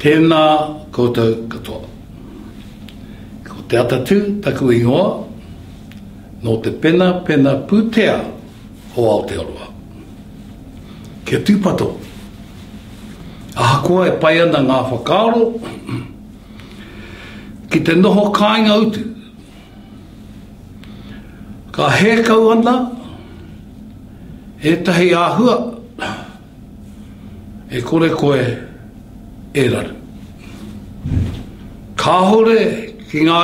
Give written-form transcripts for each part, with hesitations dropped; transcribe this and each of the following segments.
Tēnā koutou katoa. Ko Te Atatū taku ingoa, nō te penapena pūtea o Aotearoa. Kia tūpato, ahakoa e pai ana ngā whakaaro ki te noho kāinga utu, ka hē kau ana ētahi āhua e kore koe e raru. Kāore ki ngā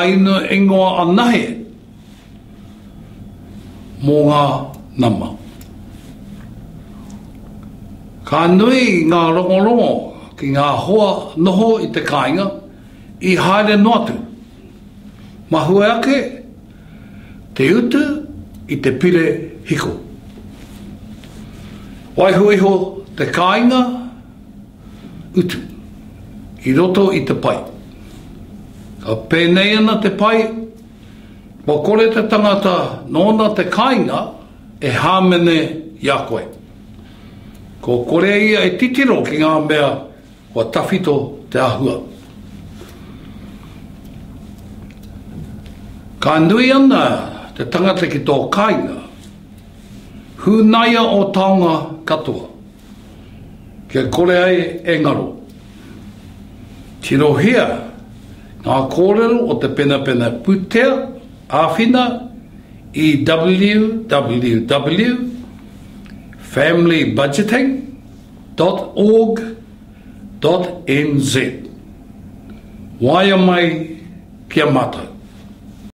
ingoa anahe mō ngā nama. Ka nui ngā rongorongo ki ngā hoa noho i te kāinga i haere noa atu. Mahue ake te utu i te pire hiko. Waiho iho te kāinga utu i roto i te pai. Ka pēnei ana te pai, kua kore te tangata nōna te kāinga e hāmene i a koe. Kua kore ia e titiro ki ngā mea Kua tawhito te ahua. Ka nui ana te tangata ki tō kāinga, hūnaia ō taonga katoa, kia kore ai e ngaro. Tirohia ngā kōrero o te penapena pūtea āwhina i www familybudgeting Dot org dot nz. Waea mai ki a matou.